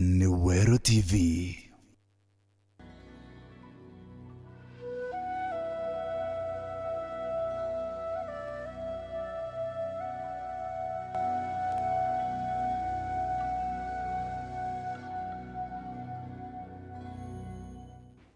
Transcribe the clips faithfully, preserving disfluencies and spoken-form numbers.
Ni Weru T V.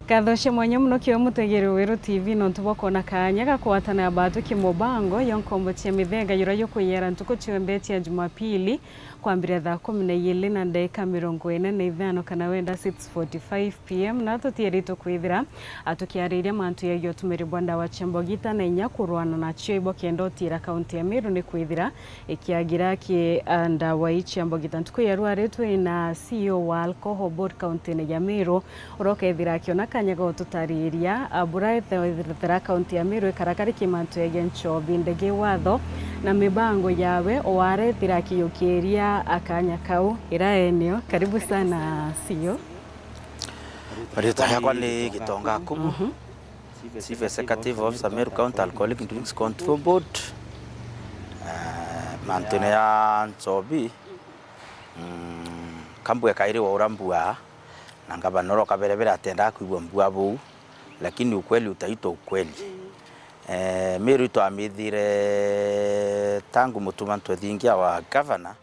Nkatho cia mwanya mono kiwe mutegeri Weru T V nontu bwa kwona kaanya ga kugwatana na batwi kimubango yo nkombo cia mithenga yuria yukwiyera ntuku cionthe cia Jumapili kwambiria thaa kumi na iiri na ndagika mirongo ina na ithano kana wenda six forty-five p m, na tutieritwe kwithira, a, tukiariria mantu yegii utumiri bwa ndawa cia mbogita na inya kurwana nacio ibokenda utiira kaunti ya Meru ni kwithira ikiagira ki, a, ndawa ii cia mbogita. Ntuku ya rua ri twina C E O wa Alcohol Board kaunti-ini ya Meru, uria ukethira akiona kanya ga gututariria, a, buria ethira kaunti ya Meru ikarakari ki mantu yegii nchobi, ndege, watho na mibango yawe, o arethira akiyukiria akanya kau. Ira eneo, karibu sana C E O. Ritwa riakwa ni Gitonga Akumu, Chief Executive Officer, Meru County Alcoholic Drinks Control Board. Eh, mantune ya nchobi, mm, kambue kairi wa uria mbua, na ngavana uria ukaberebera atendaa kwigua mbua buu, lakini ukweli utaitwa ukweli. Eh, Meru itwamithire tangu mutuma ntwethingia wa gavana,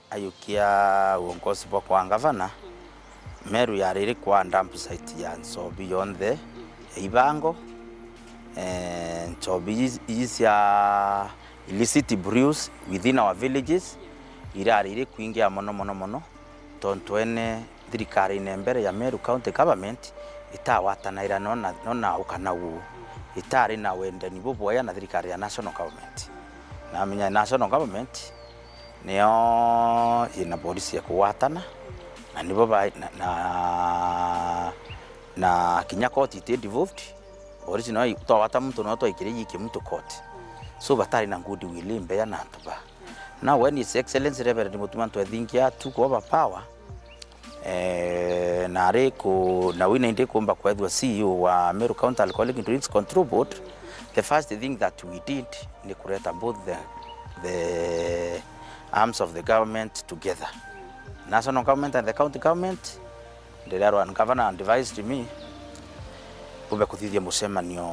ayukia uongozi bwa kwa ngavana, Meru yariri kwa dump site ya nchobi yonthe ya ibango. Eh, nchobi ii, ii cia illicit brews within our villages irariri kwingia mono, mono, mono, tontu ene thirikari-ini mbere ya Meru County Government itagwatanaira nona, nona ukana uu, itari na wendani bubwega na thirikari ya National Government. Namenya National Government nio yina polisi ya kugwatana, na nibo ba, na, na, na kinya court iti involved. Polisi no i-, twagwata muntu no twaikiria iikie muntu court. So batari na goodwill imbea na antu ba. Now when His Excellency Reverend Mutuma Ntwethingia took over power, eh, na ari ku, na wina indi kumba kwethua C E O wa Meru County Alcoholic Drinks Control Board, the first thing that we did ni kureta both the, the arms of the government together. National government and the county government, ndiria Rwan Governor advised me kumbe kuthithia mucemanio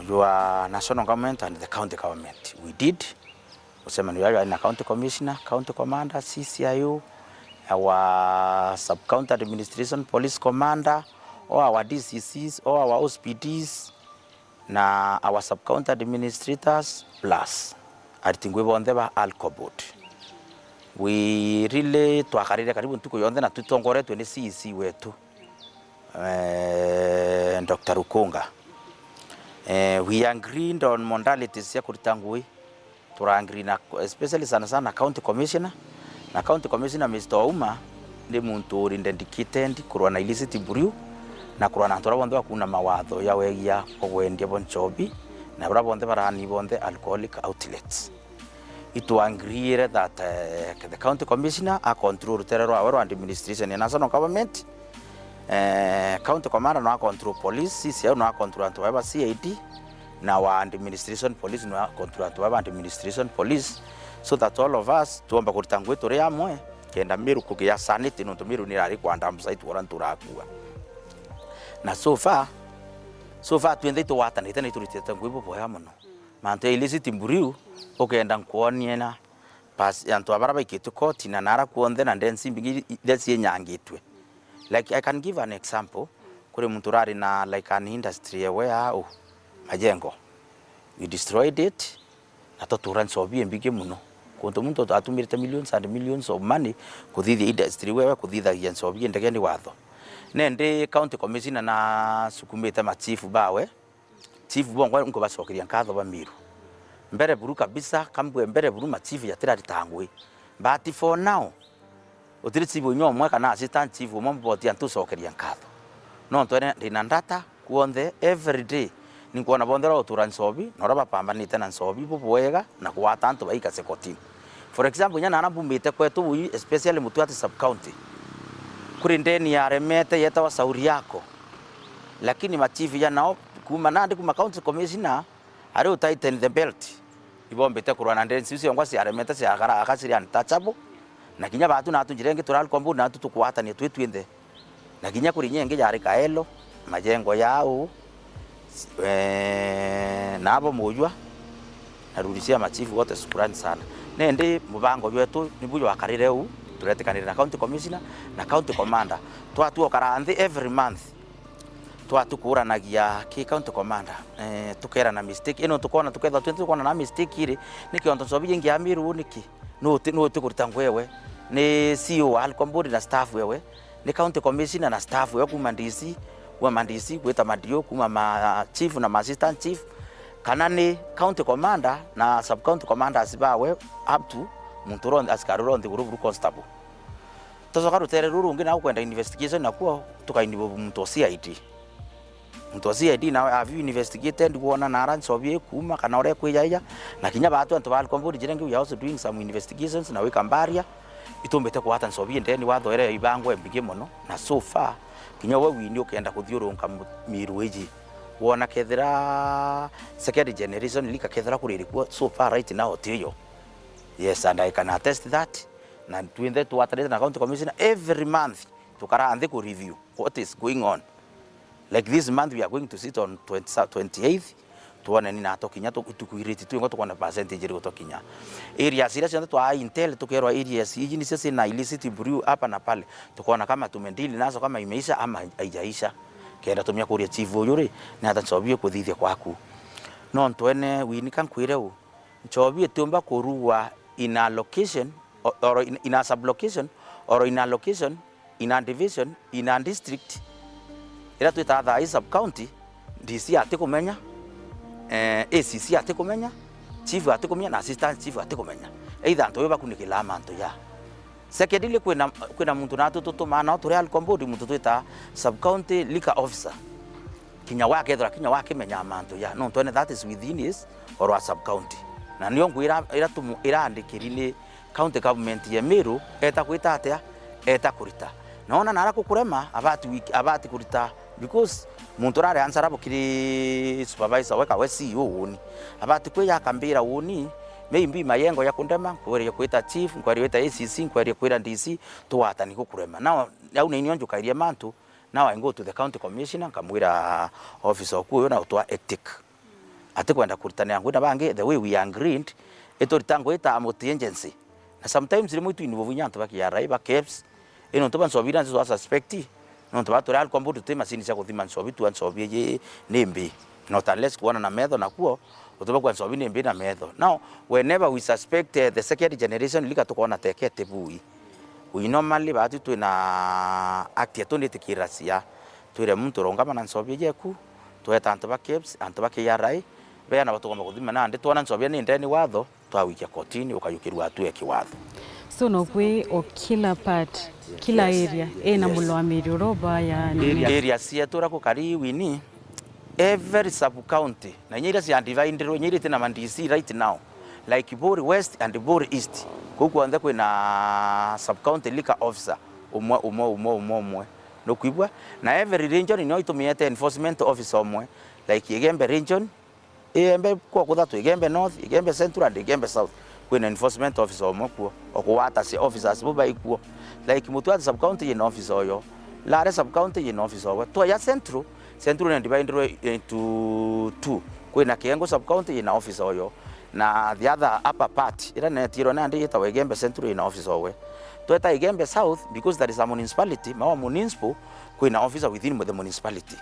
jwa national government and the county government. We did. Mucemanio jwa na county commissioner, county commander, C C I O, our sub-county administration police commander, all our D C Cs, all our O C P Ds, na our sub-county administrators plus ariti ngui bonthe ba Alcohol Board. We really twakarire karibu ntuku yonthe na tutongoretwe ni C E C wetu, eh, Doctor Rukunga. Eh, we agreed on modalities cia kurita ngui. Turangiri na, especially sana sana county commissioner, na county commissioner Mister Ouma ni muntu uri dedicated kurwa na illicit brew na kurwa na antu aria bonthe bakuna mawatho ya wegia bwa gwendia bwa nchobi na baria bonthe barani bonthe alcoholic outlets. Itwangiriire that, eh, the county commissioner a control rutere rwawe rwa administration ya national government. Eh, county commander no a control police, C C I O no a control antu bawe ba C I D, na wa administration police no a control antu bawe ba administration police, so that all of us tuomba kurita ngui turi amwe, kenda Meru kugia sanity, nontu Meru ni irari kwa dump site uria turakua. Na so far, so far twinthe itugwatanite na ituritite ngui bubwega mono. Mantu ya illicit brew, ukenda nkwonie na basi, antu a baria baikitwe koti na nara kuonthe na ndensi mbingi iria cinyangitwe. Like, I can give an example. Kuri muntu urari na, like, an industry ewe ya u, majengo. We destroyed it, na twatura nchobi imbingi mono. Kuntu muntu atumirite millions and millions of money kuthithia industry wewe kuthithagia nchobi indege ni watho. Nendi county commissioner na sukumite ma chief bawe, chief bongwa nkubacokeria nkatho ba Meru. Mbere buru kabisa, kambue mbere buru ma chief jatirarita ngui. But for now, utiri chief unywa umwe kana assistant chief umwe mboti antu ucokeria nkatho. No ntwene ndina ndata kuonthe every day. Ninkwona bonthe uria utura nchobi, na uria bapambanite na nchobi bubwega na kugwata antu baikase kotini. For example, inya nara mbumite kwetu bui, especially Mutuati sub county. Kuri ndeni yaremete yetawa Sauri Yako. Lakini machief ja nao, kuma nandi, kuma county commissioner, ari u tighten the belt. Ibombite kurwa na ndeni, icio ciongwa ciaremete ciakara, aka ciri untouchable. Na kinya baatu naatu njira ingi turari compound naatu tukugwatania twi twinthe. Na kinya kuri inya ingi yari Kaelo, majengo ya uu, eh, na abo Mujwa, na ruri cia machifu wote, shukrani sana. Nindi mubango jwetu nibu jwakarire uu, turetikanire na county commissioner na county commander. Twatua ukara nthi every month, twatukuranagia ki county commander, eh, tukerana mistake. Ino tukona, tukethirwa twinthe tukona na mistake iri, niki ontu nchobi jingi ya Miru niki? Nuti, nuti kurita ngwewe? Ni C E O wa Alcom Board na staff wewe? Ni county commissioner na staff wewe kuma D C, kuma ma D C, gwita ma D O, kuma ma chief na ma assistant chief? Kana ni county commander na sub county commanders bawe up to muntu uria, askari uria unthi guru buru constable? Tucoka rutere ruru rungi na ukwenda investigation nakuo tuka involve muntu o C I D. Muntu o C I D nawe, have you investigated, wona nara nchobi ikuuma kana uria ikwijaija? Na kinya baatu antu ba Alcom Board jira ingi, we are also doing some investigations na wika mbaria, itumbite kugwata nchobi indeni watho iria ibangwa imbigi mono, na so far, kinya we wini ukenda kuthiurunka mu-, Miru iji, wona kethira second generation leaker kethira kuri irikuo, so far right now tiyo. Yes, and I can attest that. Na twinthe twatanite na county commissioner every month, tukara nthi ku review what is going on. Like this month we are going to sit on twenty, twenty-eighth, tuone ni nato kinya tu-, ituku iriti twingo tukona percentage iriku tukinya. Areas iria cionthe twa intel tukerwa areas iji nicio cina illicit brew hapa na pale, tukona kama tumedili nazo kama imeisha ama haijaisha. Kenda tumia kuria chief uyu ri, ni ata nchobi ikuthithia kwaku? No ntwene wini ka nkwire u, nchobi itiumba kurugwa in a location, o-, or in, in a sub-location, or in a location, in a division, in a district, iria twitaga thaa ii sub-county, D C atikumenya, eh, A C C atikumenya, chief atikumenya, na assistant chief atikumenya. Either antu bakunikira mantu ya. Secondly, kwina, kwina muntu natu tutumaa nao turi Alcom Board, muntu twitaga sub-county liquor officer. Kinya wakethira, kinya wakimenya mantu ya, no ntwene that is within his or her sub-county. Na nio ngwira ira tumu-, irandikiri ni county government ya Meru, eta kwita atia, eta kurita. Nona nara kukurema, abati wiki, abati kurita, because muntu urari ansara bukiri supervisor weka we C E O woni. Abati kwija akambira woni, maybe mayengo ya kundema, nkwerie kwita chief, nkwerie kwita A C C, nkwerie kwira D C, tuwatani gukurema. Now, au na inio njukairie mantu, now I go to the county commissioner, nkamwira officer oku uyu na utwa hectic. Atikwenda kuritania ngugi na bangi, the way we agreed, iturita ngugi ta multi agency. Na sometimes rimwe itu involve inya antu ba K R I, ba kebs, ino ntu ba nchobi ira ntu twa suspect, nontu ba turi Alcom Board tuti macini cia kuthima nchobi, tua nchobi iji ni mbi. Not unless kuona na metho nakuo, utubakua nchobi ni mbi na metho. Now, whenever we suspect, eh, the second generation liquor tukona tekete bui. We normally baatu twina act yetu nitikira cia. Twire muntu rungama na nchobi iji eku, tweta antu ba kebs, antu ba K R I, beana batugomba kuthima nandi twona nchobi ni ndeni watho, twawikia kotini, ukayukirua hatua ya kiwatho. So no kwi o kila part, kila area ina mulwamiri uria ubaya ni area cietu uria gukari wini, every sub county, na inya iria cia dividerwe, inya iria itina ma D C right now, like Buri West and Buri East, kuu kwonthe kwina sub county liquor officer umwe, umwe, umwe, umwe, umwe. Nukwigua? Na every region nio itumiete enforcement officer umwe, like Igembe region, Igembe kwa kuthatu, Igembe North, Igembe Central and Igembe South. Kwina enforcement officer umwe kuo, okuwatacia officers bo baikuo. Like Mutuati sub county yina officer uyo, Lare sub county yina officer uwe. Twaya Central, Central ni dividerwe into two. Kwina Kiengu sub county yina officer uyo, na the other upper part, ira netirwe nandi yitawa Igembe Central yina officer uwe. Tweta Igembe South, because that is a municipality, Maua Municipal, kwina officer within the municipality.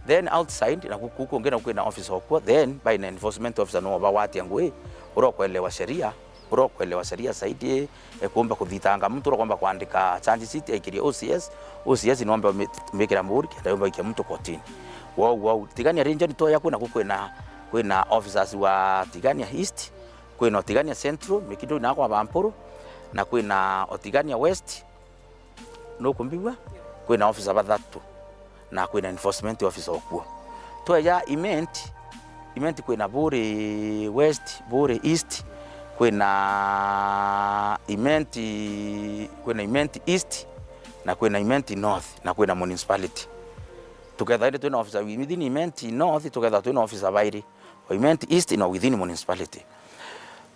Then outside, na guku kungi na kwina officer okuo, then by na enforcement officer no bawatia ngui, urokwelewa sheria, urokwelewa sheria zaidi, e, kuomba kuthitanga muntu, urokomba kuandika charge sheet, aikirie O C S, O C S nombe mi-, mikira muri, kenda yomba ikia muntu kotini. Wow, wow. Tigania region toya kwina ku kwina, kwina officers wa Tigania East, kwina Otigania Central, mikindo ina kwa Bampuru, na kwina Otigania West, nukumbigua? Kwina officer bathatu, na kwina enforcement officer okuo. Tweja Imenti, Imenti kwina Buri West, Buri East, kwina Imenti, kwina Imenti East, na kwina Imenti North, na kwina municipality. Tukethira indi twina officer within Imenti North, tukethira twina officer bairi, o Imenti East na within municipality.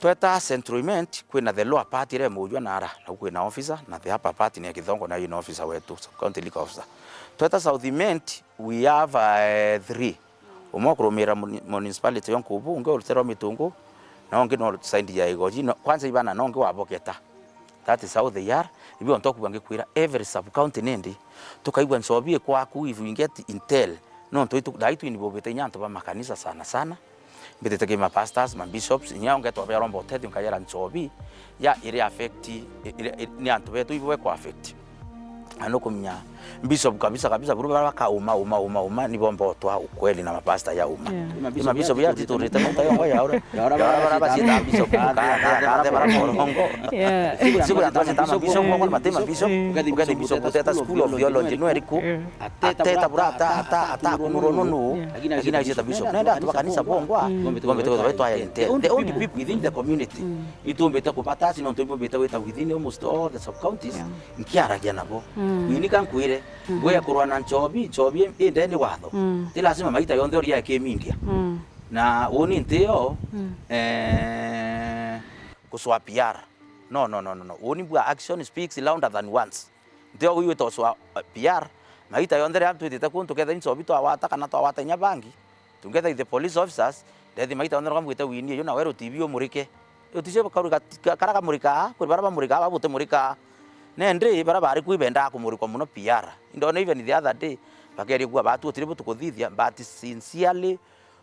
Tweta Central Imenti, kwina the lower part iria imujua na ara, nau kwina officer, na the upper part ni ya Kithongo, nayo ina officer wetu, sub county legal officer. Tweta South Imenti, we have, eh, three. Umwe ukurumira muni-, municipality yo Nkubu, ungi urutira o Mitungu, na ungi no side ya Igoji, no, kwanza ibana no ungi wa Bogeta. That is how they are. Ibio ntokuga ngikwira, every sub county nindi, tukaigua nchobi ikwaku, if we get intel, nontu itu, thaa itu involvite inya antu ba makanisa sana sana. Mbitite ki ma pastors, ma bishops, inya ungetwa bia romba utethio nkayera nchobi, ya iri affect, iri, iri, ni antu betu ibo beko affect. Na nukumenya bishop kabisa kabisa, buru bara bakauma, uma, uma, uma, nibo mbotwa ukweli na mapasta ya uma. Yeah. Ni mabishop ya titurite mauta yongo ya ura. Ya ura bara bacita bishop, ka, ka, ka, ka, bara morongo. Yeah. Siku ya kwanza bacita bishop, bishop, bishop, ukethi bishop, bishop, uteta School of Theology, no eriku. Yeah. Ateta bura, ata, ata, ata, akunurwo nunu. Yeah. Lakini aicita bishop. Nenda antu ba kanisa bongwa, mm, ngombe tuko twetwa ya intel. The only people within the community. Mm. Itumbite kubatasi, nontu ibumbite wita within almost all the sub counties. Yeah. Nkiaragia nabo. Mm. Wini ka nkwire, mhm, bwe kurwa na nchobi, nchobi i ndeni watho. Mm. Ti lazima maita yonthe uria ya kimindia. Mm. Na uni ntio, mm, eh, kuswa P R. No, no, no, no, no. Uni bwa action speaks louder than words. Ntio gwigwita uswa, eh, P R. Maita yonthe riria twitite kuntu ketha nchobi twawata kana twawata inya bangi. Together with the police officers, ndethi maita onthe noka mbwite wini eyo, nawe ru T V umurike. Uticio kauri ka-, ka-, kara kamurika, kuri bara bamurika, aba butimurika. Nendi bara bari ku ibendaa kumurikwa muno P R. Indona even the other day, bakeria kuga batu utiri bu tukuthithia, but sincerely,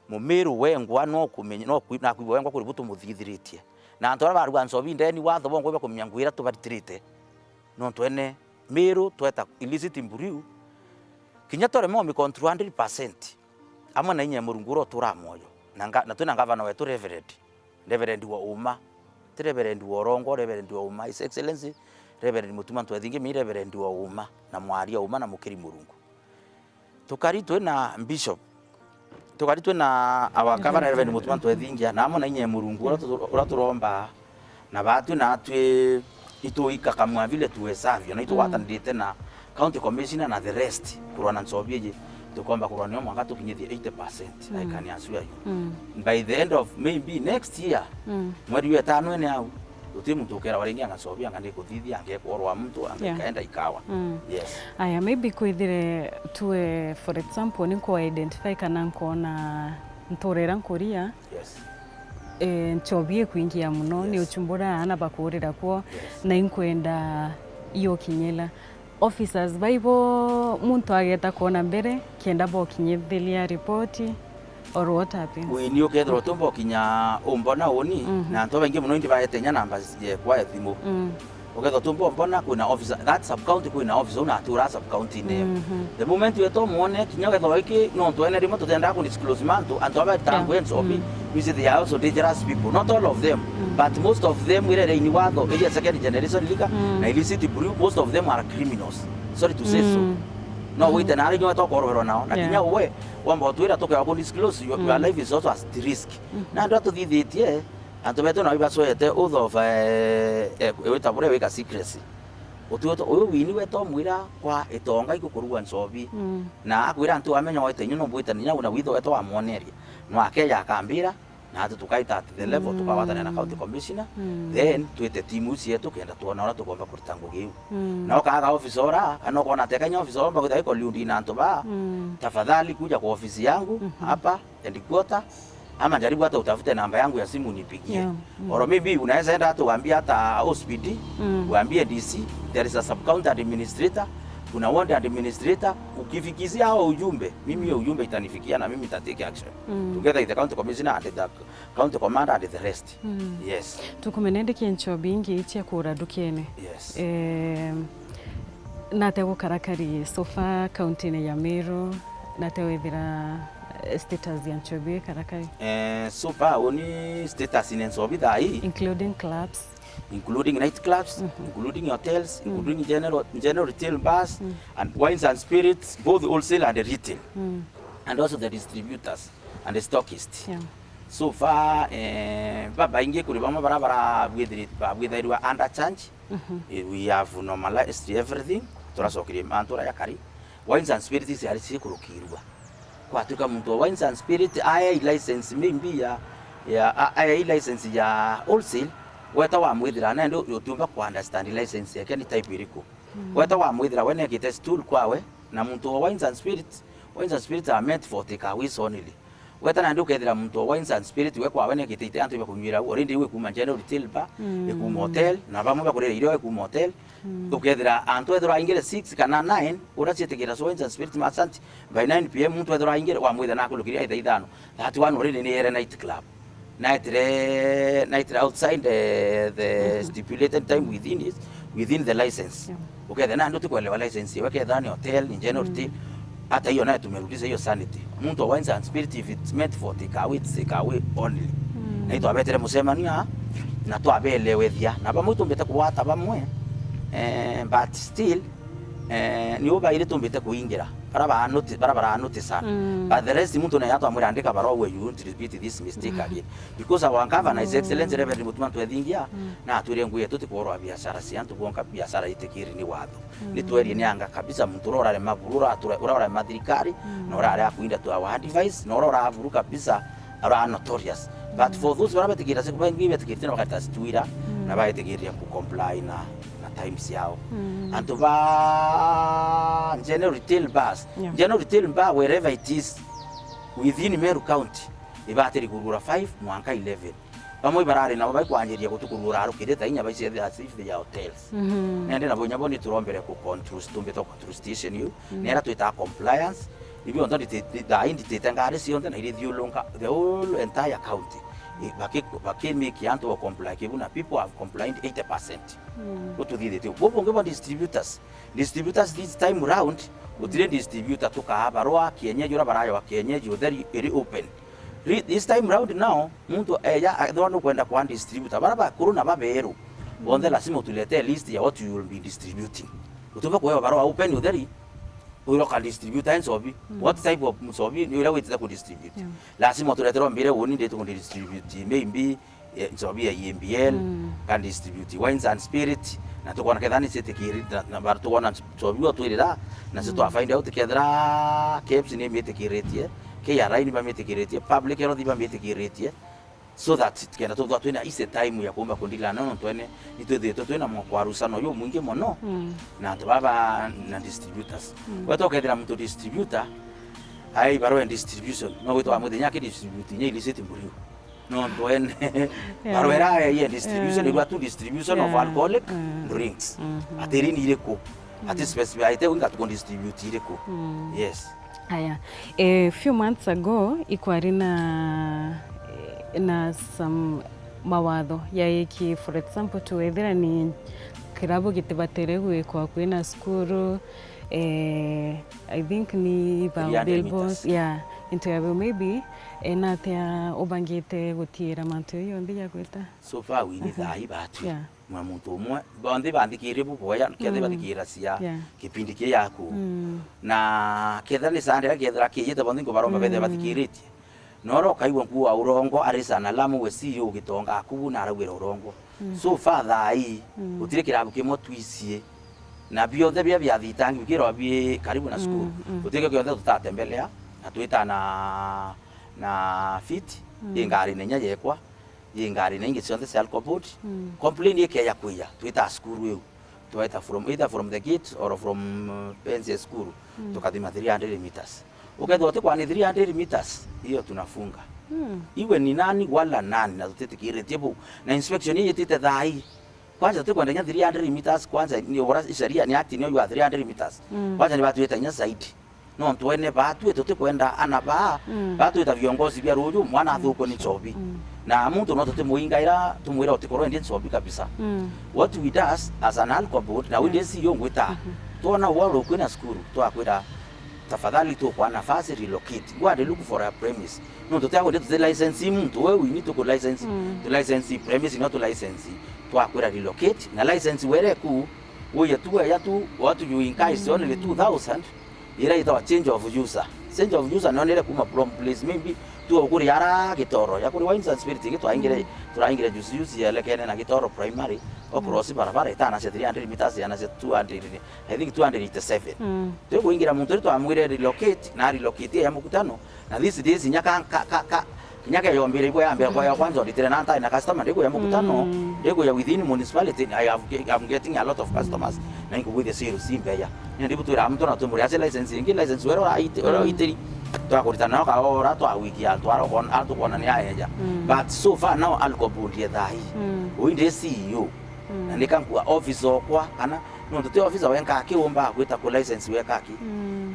mumiru wengwa no kumenya, no kwi-, nakwigua wengwa kuri bu tumuthithiritie. Na antu bara barua nchobi ndeni watho bongwa ibakumenya ngwira tubaritirite. Nontu ene Miru tweta illicit brew, kinya twaremwa mi control hundred percent. Amwe na inya ya Murungu uria uturaa mwoyo, na nga-, na twina ngavana wetu Reverend, Reverend wa uma, ti Reverend wa urongo, Reverend wa uma, His Excellency Reverend Mutuma Ntwethingi, mi Reverend wa uma, na mwaria uma, na mukiri Murungu. Tukari twina Bishop, tukari twina our Reverend Mutuma Ntwethingia, na amwe na inya ya Murungu uria tu-, uria turomba, na batwi natwi ituikakamua vile tuwezavyo, na itugwatanirite na County Commissioner na the rest, kurwa na nchobi iji, tukomba kurwa nio mwanka tukinyithie eighty percent, I can assure you. Mm. By the end of maybe next year, mm, mweri wa itano ene au, guti muntu ukera waringi anga nchobi, anga ndikuthithia, anga ikworwa muntu, anga, yeah, ikaenda ikawa. Mm. Yes. Aya, maybe kwithire tue, for example, ni ku identify kana nkona ntura iria nkuria, yes, eh, nchobi ikwingia muno, ni, yes, uchumbura aana bakurira kuo, yes, na inkwenda iukinyila. Officers baibo muntu ageta kwona mbere kenda bokinyithilia ripoti, or what happens? Wi, ni ukethirwa utumba ukinya umbona uni, mhm, na antu babaingi muno indi baete inya namba ciekwa ya thimu. Mm. Ukethirwa utumba umbona, kwina officer, that sub county kwina officer, una atura sub county-ini iyo. Mhm. The moment weta umwone, kinya wethirwa iki, nontu ene rimwe tutendaa ku disclose mantu, antu aba, yeah, betangwe nchobi, mm, you see, they are also dangerous people. Not all of them, mm, but most of them, iria iraini watho, iria second generation liquor, mm, na illicit brew, most of them are criminals. Sorry to say so. Mm. No, mm, wite na aria inya weta ukorwerwa nao. Na, yeah, kinya uwe, wamba utwira tukewa ku disclose, your, your, mm, life is also at risk. Mm. Na andu atuthithitie, antu betu nao ibacwete oath of, eh, eh, wita buria wika secrecy. Utuite uyu wini weta umwira kwa itonga igukurugwa nchobi. Mm. Na akwira antu amenya waite nyu no mbwite ninya una witho weta wamwoneria. No akeja akambira, na atu tukaita at the level, mm, tukawatana na county commissioner. Mm. Then twite timu iu cietu kenda tuona uria tukomba kurita ngugi iu. Mm. Na ukaaga officer ura, kana ukona ati kanya officer ura omba kwithira iko liundi na antu ba, mm, tafadhali kuja kwa ofisi yangu, mhm, hapa, headquarter, ama jaribu hata utafute namba yangu ya simu unipigie. Yeah, mm. Or maybe unaweza enda hata uambie hata O C P D, mm, uambie D C, there is a sub-county administrator, kuna ward administrator, ukifikizia hao ujumbe, mimi hiyo ujumbe itanifikia na mimi nita take action. Mm. Together with the county commissioner and the county commander and the rest. Mm. Yes. Tukumenya indi ki nchobi ingi icia kura ndukene. Yes. Em, nate gukarakari so far county-ini ya Meru, nate withira, eh, status ya nchobi ikarakari? Eh, so far uni status ine nchobi thaa ii. Including clubs. Including night clubs, mhm, including hotels, mm, including general, general retail bars, mm, and wines and spirits, both wholesale and retail. Mm. And also the distributors and the stockists. Yeah. So far, eh, babaingi kuri bamwe bara, bara bwithiri-, babwithairwa under charge. Mhm. Eh, we have normalized everything. Turacokerie mantu uria jakari. Wines and spirits ciari cikurukirua. Kwatuika muntu wa wines and spirit, ae license maybe ya, Ya, a, a, i license ya wholesale, weta wamwithira, nende utiumba ku understand license yake ni type iriku. Weta wamwithira we nekite stool kwawe, na muntu wa Wines and Spirit, Wines and Spirit are meant for takeaways only. Weta nandi ukethira muntu wa Wines and Spirit we kwawe nekite ite antu bia kunywira au, already iu ikuma general retail bar, ikuma hotel, na bamwe bakurira irio ikuma hotel. Ukethira antu ethirwa aingire six kana nine, uria cietikiira so Wines and Spirit merchant, by nine p m muntu ethirwa aingire, wamwithira nakurukiria ithaa ithano. That one already ni ere night club. Naitire, naitire outside the, the stipulated time within his, within the license. Yeah. Ukethira nandi utikuelewa license yewe, kethira ni hotel, ni general retail, hata hiyo nayo tumerudisha hiyo sanity. Muntu wa Wines and Spirit, if it's meant for takeaway, it's takeaway only. Na itwabetere mucemanio aa, na twabeelewethia. Na bamwe itumbite kugwata bamwe, eh, but still, eh, ni ubaire tumbite kuingira. Bara ba noti-, bara bara notice. But the rest muntu naye atwamwira, andika barua we, you won't repeat this mistake again. Because our governor, His Excellency Reverend Mutuma Ntwethingia, na atwire ngui yetu tikuorwa biashara cia antu bonka, biashara itikiri ni watho. Ni twerie ni anga kabisa muntu uria urarema buru, uria atura-, uria urarema thirikari, na uria ari akuinda to our advice, na uria uraburu kabisa, ara notorious. But for those bara betikira, siku baingi betikirite na bakatastwira, na baetikirire ku comply na, na times yao. Antu ba general retail bars, general retail bar, wherever it is within Meru County, ibatiri kurura five mwanka eleven. Bamwe barari nabo baikwanjiria gutukurura arukite ta inya baicethira as if they are hotels. Nende nabo inya bo ni turombere ku control, tumbite ku control station iu. Nera twita compliance. Ibio ntho nditi-, ndi-, thaa ii nditite ngari cionthe na irithiurunka the whole entire county. I, baki-, bakimake antu o comply kibu na people have complied eighty percent. Ututhithitie. Bubu bungi bwa distributors. Distributors this time round, gutire distributor tukaa barua kienyeji, uria barayo wa kienyeji, utheri iri open. Ri-, this time round now, muntu eja, ethirwa nukwenda kwa distributor, bara bakuru na baberu, bonthe lazima utuletee list ya what you will be distributing. Utiumba kuewa barua open utheri, wira uka distributor nchobi. What type of nchobi ni uria witite ku distribute? Lazima utuletere umbire, uni nditi ku distribute maybe, eh, nchobi ya E M B L, ka distribute Wines and Spirit, na tukona kethira ni citikiri, na, na bar-, tukona nchobi ua twirira, na cio twa find out kethira K E B S ni mitikiritie, K R I ni bamitikiritie, Public Health bamitikiritie, so that kenda tuthwa twina easy time ya kumba kundila nono twene, ni twithitwe twina mwa-, kwarusano yu mwingi mono, na antu baba na distributors. Weta ukethira muntu distributor, ai barua ya distribution, no gwitwa muthenya ki distribute, nya illicit brew. Nontu ene barwera ye distribution, irua tu distribution of alcoholic drinks. Atiri ni iriku? Ati specify ite winga tuko distribute iriku? Yes. Aya. A few months ago, ikwari na, na some mawatho yaiki, for example, tu ethira ni kirabu gitibatere gwikwa kwina cukuru, eh, I think ni ba billboards, yeah, into ya maybe, eh, na atia ubangite gutiira mantu yonthe ya gwita? So far, wini thaa ii batwi. Yeah. Mwa muntu umwe, bonthe banthikirire buboya, kethira bathikira cia kipindi kii yaku. Na kethira ni Sunday, kethira kiijite bonthe nkubaromba bethe bathikiritie. Noro ukaigua nkuu wa urongo ari sana lamu we C E O ugitonga akubu na araugira urongo. So far thaa ii, gutiri kirabu kimwe twicie. Na bionthe biria biathitangi bikirwa bi karibu na cukuru. Gutiri kionthe tutatembelea, na twita na, na fit, i ngari na inya yekwa, i ngari na ingi cionthe cia alcohol board. Complain ikeja kwija, twita cukuru iu. Twaita from, either from the gate or from, uh, fence ya cukuru, tukathima three hundred meters. Ukethirwa utikwa ni three hundred meters, hiyo tunafunga. Iwe ni nani wala nani, na tutitikiritie buu. Na inspection ii itite thaa ii. Kwanza tutikwenda inya three hundred meters, kwanza ni ura sheria ni act ni you are three hundred meters. Kwanza ni batwita inya zaidi. Nontu ene baatwi tutikwenda ana baa, baatwita viongozi bia ruuju, mwana athukwe ni nchobi. Na muntu no tutimuingaira, tumwira utikorwa endi nchobi kabisa. What we does as an alcohol board, na we C E O ngwita, twona ugwe uri kwina cukuru, twakwira, tafadhali tukwa nafasi, relocate. Go and look for a premise. Nontu tia kwenda tuti license muntu, we wini tuku license, tu license premise, no tu license. Twakwira relocate, na license were ku, uye tu, ya tu, what you incur is only two thousand, ira itawa change of user. Change of user no nire kuma from place maybe tu ukuri ara Gitoro, ya kuri Wines and Spirit, ingi twaingire, turaingire juice juice ya lekene na Gitoro Primary, o cross barabara itana cia three hundred meters, yana cia two hundred, I think two hundred eighty-seven. Twi kuingira muntu ri twamwire relocate, na relocate ya mukutano, na these days inya ka, ka, ka, ka, Kinya keyombire igwe yambia kwa ya kwanza nditire na ntai na customer, ndikuya mukutano, ndikuya within municipality, I have, I'm getting a lot of customers, na inkugwithia sales imbeya. Ni ndi butwira mtu na tumuri ace license ingi, license wero ra ite, wero itiri. Twakuritana nao kaora twawikia antu ara ukona, ara tukona ni aeja. But so far now alcohol ndie thai. Ui ndi C E O. Na nika nkua office okwa, kana nontu ti officer wenka akiumba gwita ku license weka aki.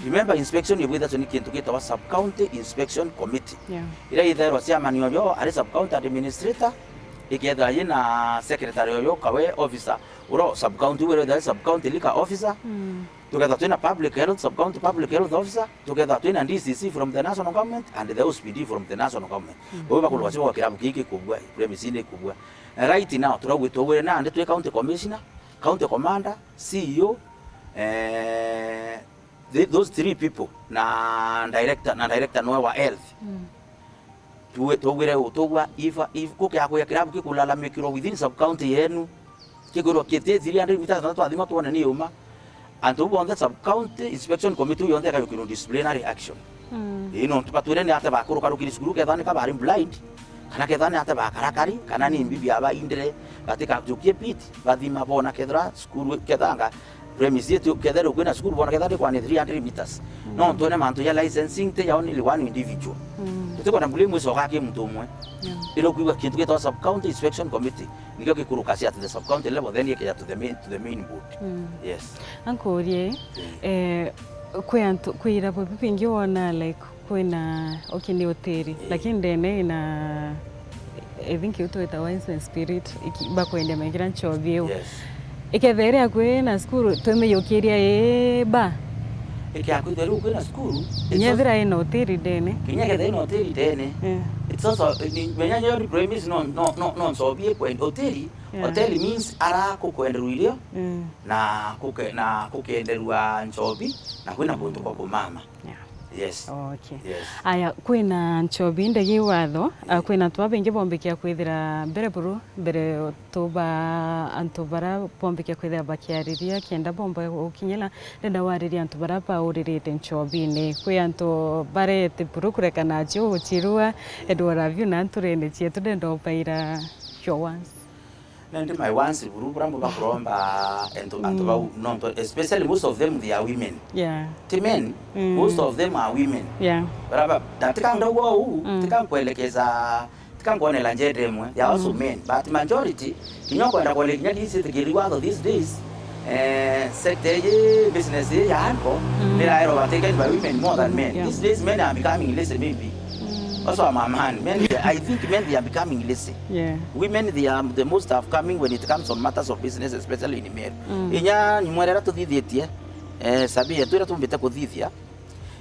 Remember, inspection ibwitha ni kintu gitawa sub county inspection committee. Yeah. Ira ithairwa chairman oyo ari sub county administrator, ikethira yina secretary oyo kawe officer, uro sub county, wira ithairwa sub county liquor officer. Tukethira twina public health, sub county public health officer, tukethira twina D C C from the national government and the O C P D from the national government. Bo bakurwa cio kwa kirabu kiki kubwa, premises ni kubwa. Right now, turauga twaugire nandi twi county commissioner, county commander, C E O, eh, th-, those three people, na director, na director noe wa health. Tuwe-, twaugire uu, twaugua if, if kukiakuya kirabu kikulalamikirwa within sub county yenu, kikwirwa kiti three hundred meters na twathima twone ni uma. Antu bonthe sub county inspection committee yonthe ikayukirwa disciplinary action. Ii, nontu batwire ni ate bakurukarukiri cukuru, kethira ni ka bari blind, kana kethira ni ate bakarakari, kana ni mbibi abaindire, batikajukie pit, bathima bona kethira cukuru, kethanga premise yetu, kethira kwina cukuru bona kethira ni kwani three hundred meters. Nontu ene mantu ya licensing ti ya only one individual. Tutikwenda blame icoka ki muntu umwe. Ira kwigua kintu gitwa sub county inspection committee, nikio gikurukacia at the sub county level, then gikeja to the main, to the main board. Yes. Ankurie, eh, kwi antu, kwi irabo bibingi wona, like, kwina, okay, ni hoteli, lakini ndene ina, I think iu twitawa Wines and Spirit, iki-, bakwendia mekira nchobi iu. Yes. Ikethira kwina cukuru, twimiyukiria ii ba? Ikethira riu kwina cukuru, it's also, kinya ethira ina hoteli ndene. Kinya kethira ina hoteli ndene. Yeah. It's also, ni, menya nyo ni premise no, no, no, no nchobi ikwenda hoteli. Yeah. Hotel means ara kukwenderwa irio, na kuke-, na kukenderwa nchobi, na kwina kuntu kwa kumama. Yeah. Yes. Okay. Yes. Aya, kwina nchobi ndegi watho, ah, kwina antu babaingi bombikia kwithira mbere buru, mbere tuba antu bara bombikia kwithira bakiariria, kenda bomba gukinyira, ndenda wariria antu bara bauririte nchobine. Kwi antu barete buru kureka nacio guchirua, and what have you, na nturene cietu, ndenda ubaira your ones. Nandi my ones buru bura mbo bakuromba antu, antu bau, nontu, especially most of them they are women. Yeah. Ti men, most of them are women. Yeah. Bara ba, na tika ndauga uu, tika nkwelekeza, tika nkwonela njende imwe, they are also men, but majority, kinya kwenda kwole kinya disi tikiri watho these days, eh, sector iji, business iji ya alcohol, niraerwa overtaken by women more than men. Yeah. These days men are becoming lazy maybe. Also, I'm a man. Men, I think men, they are becoming lazy. Yeah. Women, they are the most upcoming when it comes on matters of business, especially in Meru. Inya nyumwerera tuthithitie, eh, sabi yetu ira tumbite kuthithia.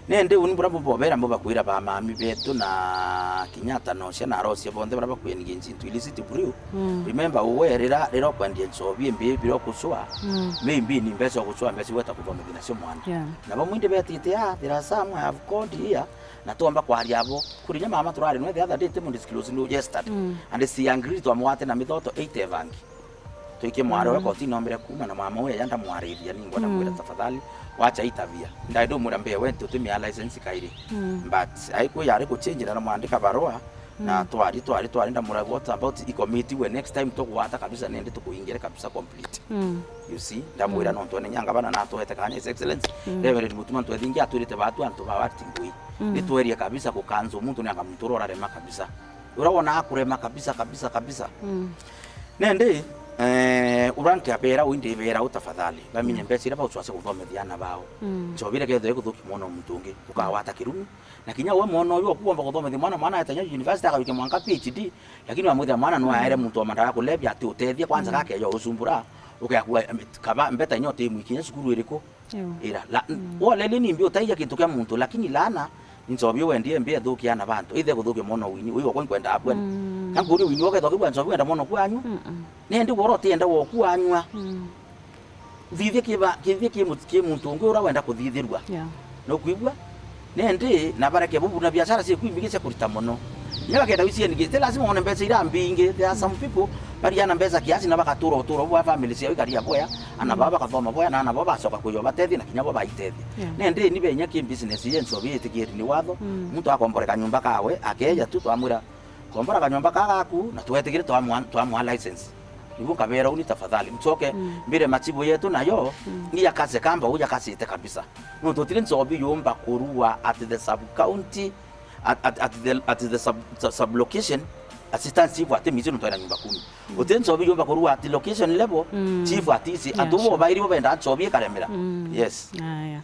Nende uni bura bubobera mbo bakwira ba mami betu na kinya ata nocia na arocia bonthe bara bakwengage into illicit brew. Remember, uwe rira, rira ukwendia nchobi imbi bira ukucua, maybe ni mbeca ukucua, mbeca igweta kuthomithia nacio mwana. Yeah. Na bamwe indi betite, ah, there are some I have called here, na twomba kwaria abo. Kuri nya mama turari nwe the other day, timu disclose no yesterday. And she agreed twamwate na mithoto eight evangi. Twikie mwari we koti nombire kuma na mama uyu ya ndamwarithia, ni ngwenda mwira tafadhali, wacha itabia. Ndai ndumwira mbee we ntutumia license kairi. But aiku yari kuchinjira na mwandika barua, na twari, twari, twari ndamwira, what about i committee we next time tugwata kabisa nende tukuingire kabisa complete. You see, ndamwira no ntwene nyanga bana na twete kana His Excellency. Reverend Mutuma ntwethingi atwirite batu antu ba acting ngui. Ni twerie kabisa ku cancel muntu ni anga muntu urarema kabisa. Ura wona akurema kabisa, kabisa, kabisa. Nende, eh, ura nkiabera, u ndibera u tafadhali. Bamenye mbeca iria baucwacia kuthomethia ana bao. Nchobi iria kethira ikuthukia mwana wa muntu ungi, ukawata kirumi. Na kinya we mwana uyu okuomba kuthomethia mwana, mwana aetanya university akawikia mwanka P H D, lakini wamwithia mwana no aere muntu wa madawa kulevya ati utethie kwanza gakeja ucumbura, ukekua, em, kaba mbeta inya utimwikinya cukuru iriku. Ira, la, walele ni mbi utaija kintu kia muntu, lakini laana, ni nchobi wendie mbi ethukia ana bantu, ithe kuthukia mwana wini, uyu okwa nkwenda abwe. Na nkuri wini okethwa kibwa nchobi wenda mwana kwanyu. Nendi woro tienda woku anywa. Thithia kiba, kithia ki mu-, ki muntu ungi ura wenda kuthithirua. Yeah. Nukwigua? Nendi, na bareke bubu na biashara cieku imbingi cia kurita mono. Inya bakenda wici engi, ti lazima wone mbeca ira mbingi. There are some people bariana mbeca kiasi na bagatura uturo bwa family ciao ikaria bwea, ana bao bakathoma bwea, na ana bao bacoka kuyo batethia na kinya bo baitethia. Yeah. Nendi, ni benya ki business ye nchobi itikiri ni watho, muntu akomboreka nyumba kawe, akeja tu twamwira, Kombora kanyomba ka gaku na twetigire twamwa, twamwa license. Nibu nkabera uni tafadhali, mcoke mbire machibu yetu nayo, ni yakase kamba u yakasite kabisa. Nontu utiri nchobi yumba kurua at the sub county, at, at, at the, at the sub, sub, sub location, assistant chief ati miji nontu ena nyumba kumi. Utiri nchobi yumba kurua at location level, chief ati isi, antu bo bairi bo benda nchobi ikaremera. Yes. Aya.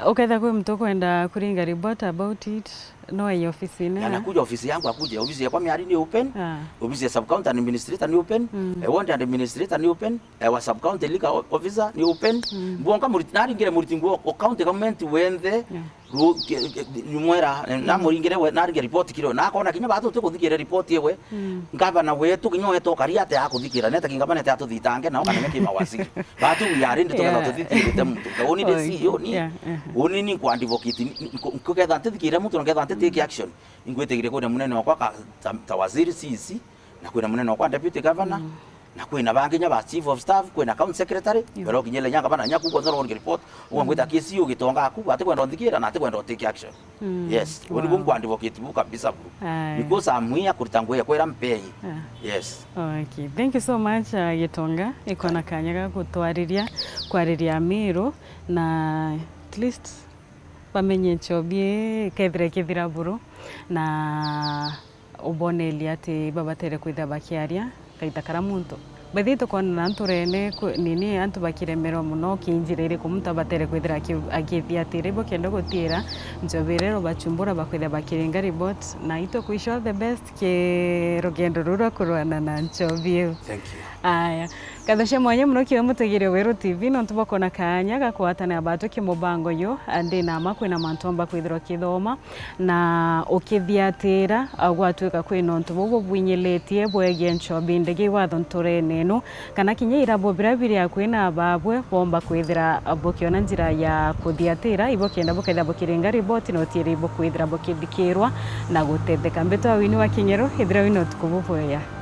Uketha kwi mtu kwenda kuringa report about it, no ai ofisine. Anakuja ofisi yangu, akuje ofisi yakwa miari ni open, ofisi ya sub county administrator ni open, eh, ward administrator ni open, eh, wa sub county legal officer ni open. Mbonka muriti, naringire muriti nguo o county government wenthe. Ru-, ke-, ke-, mwera, eh, namuringire we, naringe report kiro, na akona kinya batu tukuthikire report ewe. Ngavana wetu kinya wetokari ate akuthikira, neta kingavana ete atuthitange nao kana kima wasiri. Batu we are ready tugetha tuthikirite muntu. Uni ndi CEO ni. Uni ni kwa advocate, nkuketha ntithikire muntu, ngetha ntitake action. Ingwitigire kwina munene wakwa ka, ta, ta waziri C E C, na kwina munene wakwa deputy governor, na kwina bangi nya ba chief of staff, kwina county secretary, bara ukinyele nyanga bana nyaku kwa zoro report, uwa ngwita kesi ugitonga aku, ati kwenda nthikira na ati kwenda take action. Yes, uni bu nkwa advocate bu kabisa bu. Because I'm here kurita ngugi kwira mpei. Yes. Okay. Thank you so much, uh, Gitonga. Ikona kanya ga gutwariria, kwariria Amiru, na at least bamenye nchobi ii kethira ikithira buru, na ubonerie ati babatere kwithira bakiaria kaita kara muntu. By the way, tukonana nturene, nini, antu bakiremerwa muno, ki njira iriku muntu abatere kwithira aki-, akithiatira ibo kenda gutiira nchobi iria irobachumbura bakwithira bakiringa report, na itwe kwish all the best ki rugendo ruru rwa kurwana na nchobi iu. Thank you. Aya. Ngatho cia mwanya muno kiwe mutegeri wa Weru T V nontu bwa kwona kaanya ga kugwatanira batwi ki mubango uyu. Ndi na ma kwina mantu omba kwithirwa ukithoma na ukithiatira, gwatwika kwina untu buu bubwinyilitie bwegie nchobi ndege iwatho nturene inu, kana kinya irabu biria biri akui na babwe bomba kwithira bukiona njira ya kuthiatira, ibo kenda bukethira bukiringa riboti na utiiri bukwithira bukithikirwa na gutetheka. Mbitwa Wini wa King'ero, ithira wina utuku bubwega.